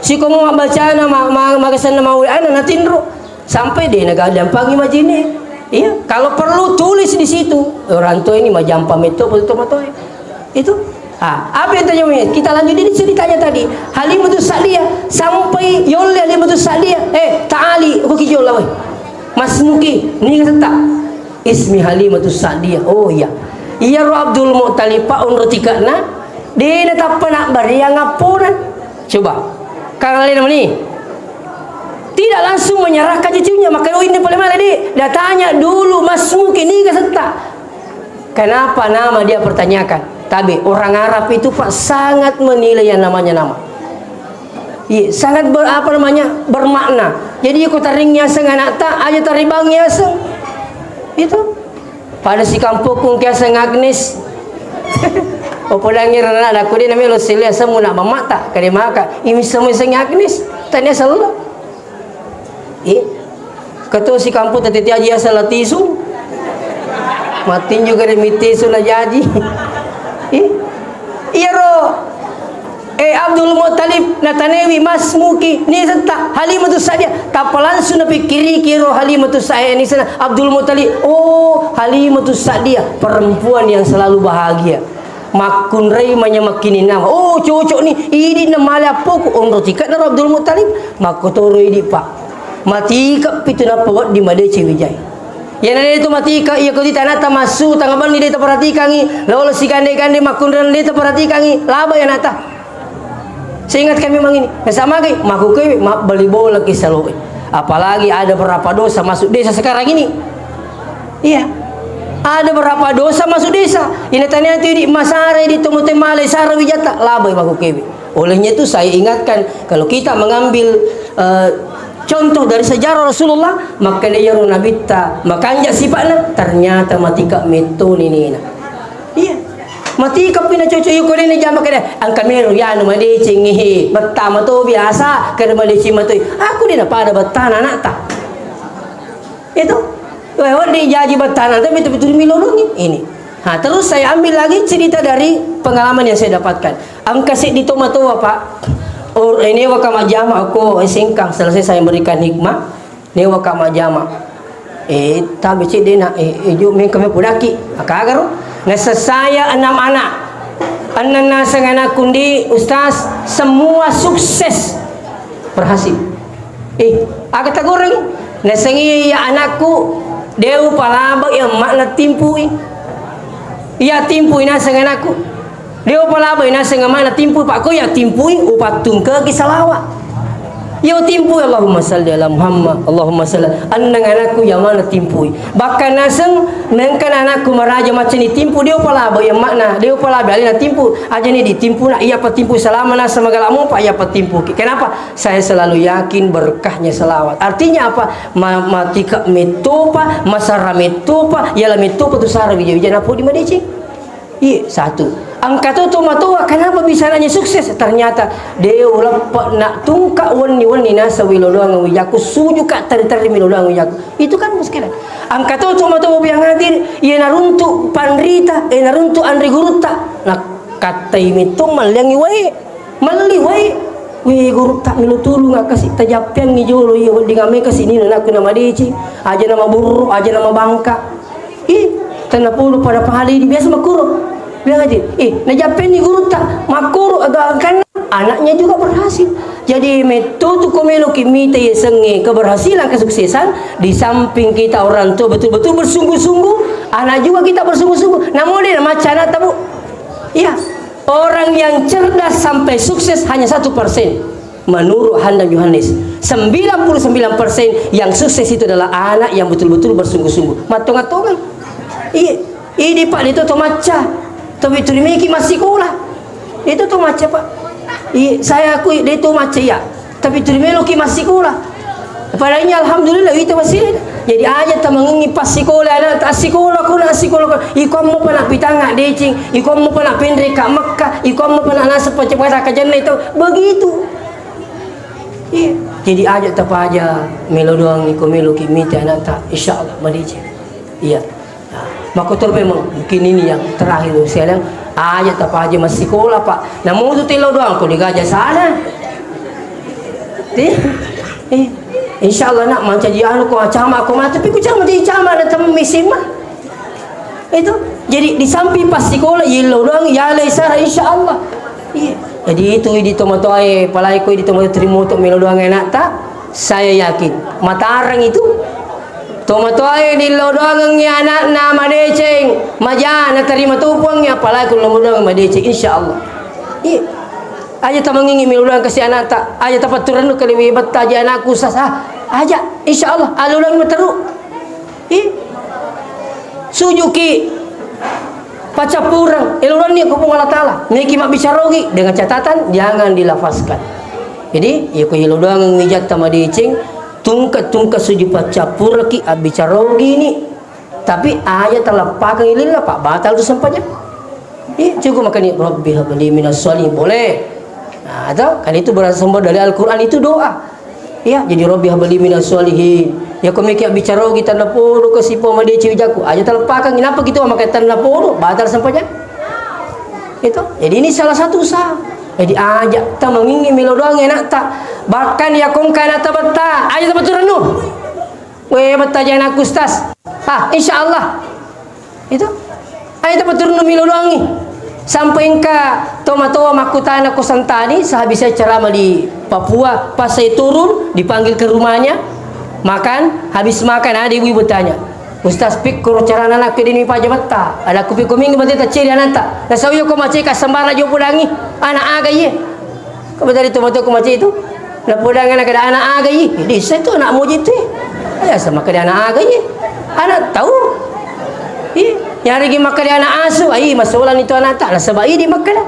sikomo mabbacana, ma-, ma-, magasenna ma W A na, natinro. Sampai de naga-, dampangi majjenne. Iya, kalau perlu tulis di situ. Orang tua ini majampa metto, betul matoe. Itu. Ah, apa yang terjadi? Kita lanjut ini ceritanya tadi. Halimatus Sa'diyah sampai yolle Halimatus Sa'diyah. Eh, ta'ali, ko ki jolla, weh. Masmuki, niga tetta? Ismi Halimatus Sa'diyah. Oh iya. Iyaro Abdul Muttalib, Pak, onro tika'na, de' natappa nabbariang appona. Coba. Kang alena mani. Tidak langsung menyerahkan cucunya, maka, "Oh, ini pole male, Dek." Dia tanya dulu, "Masmu ki niga setta?" Kenapa nama dia pertanyakan? Tabe, orang Arab itu, Pak, sangat menilai yang namanya nama. Iya, sangat ber-, apa namanya, bermakna. Jadi, ko taring yaseng anakta, aja taribang yaseng. Itu. Pada sikampokku kiaseng Agnes. Oh, podangi rana, aku dia namanya lo sele aseng muna mamata, kade maka. Imi semua seng Agnes. Tanya selalu. Eh, ketua si kampung tadi tiaji asal tisu. Matinju kare mitisu na jaji. Eh, iyaro, eh, Abdul Muttalib natanewi, "Masmu ki, ni setta?" "Halimatus Sa'diyah." Tappa langsung napikkiriki ro Halimatus Sa'diyah, ni sana Abdul Muttalib. Oh, Halimatus Sa'diyah, perempuan yang selalu bahagia. Makkunrai manya makkininnawa. Oh, cocok ni. Idi na male appoku. Onro tika'na ro Abdul Muttalib. Makkotoro idi, Pak. Matika pitu nappa wedding madeceng wijai. Iyana de' tu matika, iya ko tita anakta massu, tangabenni de' taperhatikangi. Lolo sigande-gande makkunrai de' taperhatikangi. Laba anakta. Saya ingatkan memang ini. Nasamagai, makkukewe, mabbali bola ki saloe. Apalagi ada berapa dosa masuk desa sekarang ini. Iya. Ada berapa dosa masuk desa? Ina tania tu idi masara, idi tomote male sara wijata, labai makkukewe. Olehnya itu saya ingatkan, kalau kita mengambil, eh, contoh dari sejarah Rasulullah, maka iyaro nabitta makanja sipa'na, ternyata matika metto ninina. Iya. Matika pina cocok iko dene jama kede, engka mero yanu madeceng, he, bettama to biasa, kede madeceng matoi. Aku dena pada bettana anakta. Itu. Weh, wedding jaji battana, tapi betul-betul milolongi ini. Nah, terus saya ambil lagi cerita dari pengalaman yang saya dapatkan. Engka seddi tomatoa, Pak. Or, eh, newa ka majjama ko, eh, sengkang, selesai saya memberikan hikmah. Newa ka majjama. Eh, tapi cedde na, eh, eh, ju mengka me pudaki. Akagaro. Nasa saya enam anak. Enam naseng anakku ndi, Ustaz, semua sukses. Berhasil. Eh, aga tagoreng? Nasengi iya anakku, de' upalaba iya makna timpui. Iya timpui naseng anakku. De' upalaba iya naseng makna timpui, Pak, ko iya timpui, upattungkeki salawa. Iyo timpui, Allahumma salli ala Muhammad, Allahumma salli. Annang anakku iya makna timpui. Bahkan naseng, nengka anakku maraja macani timpu, de' upalaba iya makna, de' upalaba alena timpu, aja ni ditimpu na, iya patimpu salama naseng magala mupa, iya patimpuki. Kenapa? Saya selalu yakin berkahnya selawat. Artinya apa? Ma-, matika mettopa, masara mettopa, yala mettopa tu sara wija-wija napodi madeceng. Iya, satu. Engka to tomatoa, kenapa bisa anaknya sukses? Ternyata de' uleppe na tungka wenni-wenni naseng wilo doang wijaku, sujuka terri-terri milo doang wijaku. Itu kan muskilah. Engka to tomatoa biang hadir, iya naruntu panrita, iya naruntu anri gurutta. Nah, kattai metto malliangi wae. Melli wae, "Wé, gurutta, melo tulunga kasi, tajappeangngi jolo iya wedding amé kasi nina nakku namadécéng, aja namaburru, aja namabangka." Ih, tennapodo pada pahali di biasa makkuro. Biasa aja, "Eh, najappeanni gurutta, makkuro aga angkanna." Anaknya juga berhasil. Jadi, metto tu ko meloki mita yasengngé keberhasilan, kesuksesan, di samping kita orang tua betul-betul bersungguh-sungguh, anak juga kita bersungguh-sungguh. Namo dé namacca anatta, Bu. Iya. Orang yang cerdas sampai sukses hanya satu persen. Menurut Handam Yohanes, sembilan puluh sembilan persen yang sukses itu adalah anak yang betul-betul bersungguh-sungguh. Mattonga-tonga. Iya. Idi, Pak, itu to macca. Tapi turimeki massikola. Itu to macca, Pak. Iya, saya akui, dia to macca, iya. Tapi tuli meloki massikola. Padahal alhamdulillah, ita masih. Jadi aja tamangengi passikola, anak, assikola ko, nak, assikola ko. Iko mo pana pitanga decing, iko mo pana penre ka Mekka, iko mo pana nasab pace pada kajanna itu. Begitu. Iya. Jadi aja tapaja melo doang iko meloki mita anakta, insya Allah madecing. Iya. Nah, makkotoro memang mungkin ini yang terakhir saya bilang, aja tapaja massikola, Pak. Namutu telo doang ko digaja sana. Ti? Eh, insya Allah nak mancaji anu ko cama ko mati, tapi ku cama di cama ada temu misim mah. Itu. Jadi di samping passikola yello doang ya le sara insya Allah. Iya. Jadi itu di tomatoae, palai ko di tomatoae terima untuk melo doang anakta. Saya yakin, matareng itu. Tomatoae dillo doangengngi anakna madeceng, maja Terima tu puang ya, apalagi kalau mau doang madeceng, insya Allah. Iya. Aja tamangingi melo doang kasi anakta. Aja tapaturannu kali we betta aja anakku sasa. Aja, insya Allah. Alulang meteru. Ih. Sujuki pacappureng, eloranni ko Puang Allah Taala. Meki mabbicara ogi dengan catatan jangan dilafazkan. Jadi, iya ko elo doang wijatta madeceng, tungke-tungke suju paccappureki abbicara ogini. Tapi aja taleppakeng lilla, Pak, batal tu sempajang. Iya, cukup makanya Rabbi habli minas sholihin boleh. Nah, atau kan itu berasumber dari Al-Quran itu doa. Iya, jadi Rabbi habli minas sholihin. Ya, ko meki bicara kita napodo ke sipo madeci ujaku. Aja taleppakeng, kenapa gitu maka tanah podo, batal sempajang. Itu. Jadi ini salah satu usaha. Jadi aja tamangingi melo doang enakta. Bahkan ya kongka enakta betta, aja tapaturunnu. We, betta aja anakku, Ustaz. Ah, insya Allah. Itu. Ayo tapaturunnu melo doangi. Sampai engka tomatoa makkutana ko Sentani, sehabis saya ceramah di Papua, pas saya turun, dipanggil ke rumahnya, makan, habis makan, ada ibu-ibu tanya, "Ustaz, pikkoro carana anakku dini paja betta?" Ada ku pikko minggu berarti taceri anakta. Nasau yo ko maceka sembara jo pudangi, anak aga iye. Ko betari tu matoku mace itu. Napodang anak kada anak aga i. Di saya tu anak moji tu. Aya sama kada anak aga i. Anak tahu. I, nyari gi makkada anak asu. Ai masolang itu anak tak nasaba i di makkada.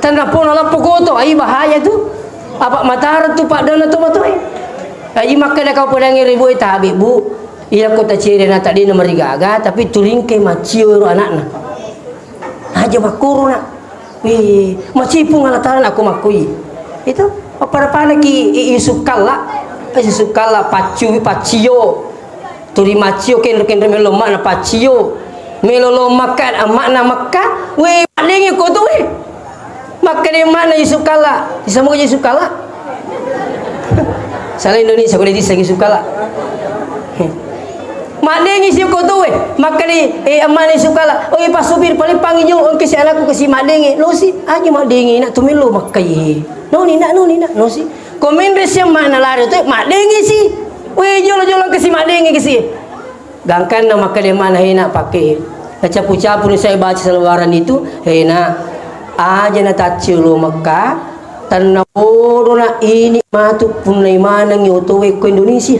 Tanah pun lappo koto. Ai bahaya tu. Apa matara tu pak dona tu matoi. Ai makkada kau podangi ribu tabe bu. Iya kota ciri anak tadi nomor gaga tapi turingke maciur anakna. Aja makkuru nak. Wih, macipung Allah Ta'ala aku makkui. Itu apa-apa lagi i- Yusuf kalla. Yusuf kalla paccu paccio. Turi maccio kenro-kenro melo makna paccio. Melo lo makan makna Mekka. Wih, paling ko tu wih. Makkeda makna Yusuf kalla. Disebut Yusuf kalla. Salah Indonesia boleh disebut Yusuf kalla. Maddengi si kotoe, makkani, eh, ammane sukala, "Oi, Pak Supir, paling pangi jo, engke si anakku kasi maddengi." Losi, aja maddengi, nak tumillo makkai. Noni, nak, noni, nak, nosi. Komenre si ammana lari tu, maddengi si. Weh, jolo-jolo kasi maddengi kasi. Gangkanna makkade mana hena pakai. Nacapu-capu ni saya baca selebaran itu, hena aja na tacciolo Mekka, tanna bodo na ini matu punna imaneng otowe ko Indonesia.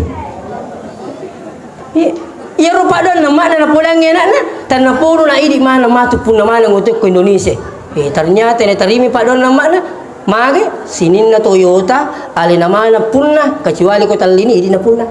Iya, iyaro padonna makna napodangngi anakna, tanna podo na idi maneng matu punna maneng oto ko Indonesia. Eh, ternyata natarimi padonna makna, mage sininna Toyota, alena maneng punna, kecuali ko tallini idi na punna.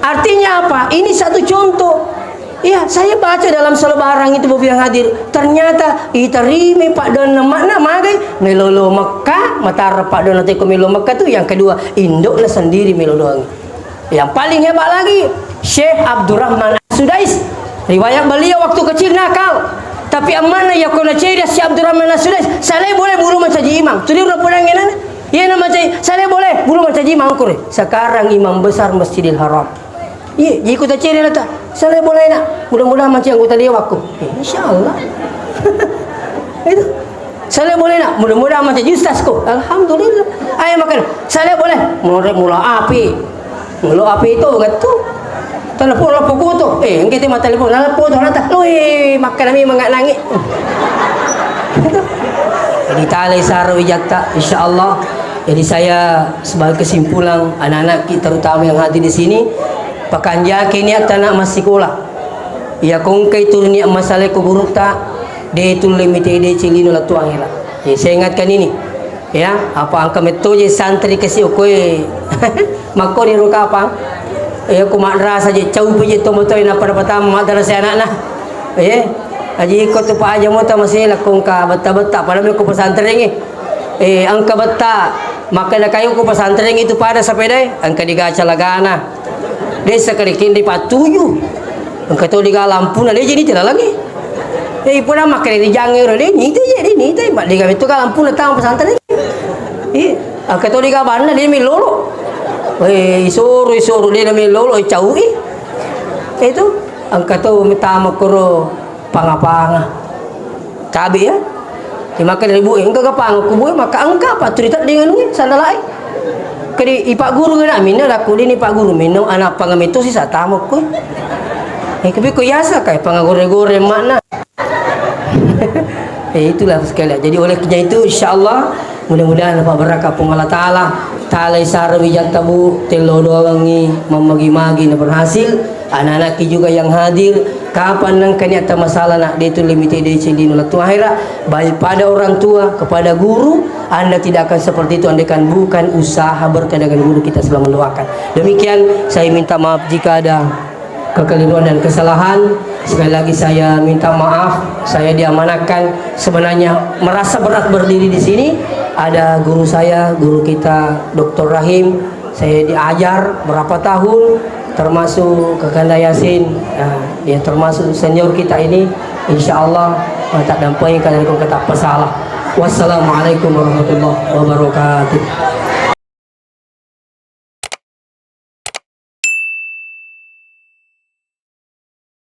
Artinya apa? Ini satu contoh. Iya, saya baca dalam selebaran itu, Bapak yang hadir. Ternyata iterimi padonna makna, mage melolo Mekka, matara padonna teko melo Mekka tu. Yang kedua, indokna sendiri melo doang. Yang paling hebat lagi, Syekh Abdurrahman As-Sudais. Riwayat beliau waktu kecil nakal. Tapi amanna ya kona ceri Syekh Abdurrahman As-Sudais. Salai boleh bulu mancaji imam. Tuli udah pulang ngenana. Iya nama cai. Salai boleh bulu mancaji imam kure. Sekarang imam besar Masjidil Haram. Iya, jadi kota ceri lata. Salai boleh nak. Mudah-mudahan mancaji anggota dewan ko. Eh, insya Allah. Itu. Salai boleh nak, mudah-mudahan mancaji ustaz ko. Alhamdulillah. Ayo makan. Salai boleh. Mulai mula api. Mula api itu gitu. Telepon lah pokok tu. Eh, engke tema telepon. Lah pokok tu nata. Lui, makan kami mengak nangi. Jadi talai saro wijatta, insya Allah. Jadi saya sebagai kesimpulan anak-anak kita terutama yang hadir di sini, pakanjaki niat anak masih sekolah. Iya kongkai turun niat masalah ko gurutta, de tulle mitede cilino latu angera. Ya, saya ingatkan ini. Ya, apa angka metto je santri kasi okoe. Makko di ro kapang. Ya, ko madrasah je cau pi je tomo toy na pada pertama madrasah anakna. Ya. Aji ko tu pa aja mota masih lakongka betta-betta pada me ko pesantren eh. Eh, angka betta. Maka na kayu ko pesantren itu pada sepeda, angka digaca lagana. Desa kali kindi patuju. Engka to diga lampuna, de jadi telalangi. Eh, ipuna makkeda ri jange ro, de nite je, de nite, ma diga itu ga lampuna tang pesantren. Eh, engka to diga banna, de melolo. Eh, isoro, isoro, de melolo, eh, caui. Itu, engka to mitama koro panga-panga. Tabe ya. Di makkeda ibu, engka gapang ku bue, maka engka apa tu diteddengan we sandalae. Kedi ipak guru kena minna laku dini pak guru minna anak pangameto si satama ko. Eh, tapi kok biasa kayak pangagore-gore makna. Eh, itulah sekalian. Jadi olehnya itu, insya Allah, mudah-mudahan Bapak berkah Puang Allah Ta'ala. Ta'ala isara wijatta, Bu, tello doangi, mamagi-magi na berhasil. Anak-anakki juga yang hadir, kapan nengka niatta masalah nak, de tu limite de cili nulattu akhirat, baik pada orang tua, kepada guru, Anda tidak akan seperti itu andaikan bukan usaha berkah dengan guru kita selalu mendoakan. Demikian, saya minta maaf jika ada kekeliruan dan kesalahan. Sekali lagi saya minta maaf, saya diamanahkan, sebenarnya merasa berat berdiri di sini. Ada guru saya, guru kita, Doktor Rahim, saya diajar berapa tahun, termasuk Kakanda Yasin, nah, dia termasuk senior kita ini. Insya Allah, eh, tak dampingi kalian kau kata pesalah. Wassalamualaikum warahmatullahi wabarakatuh.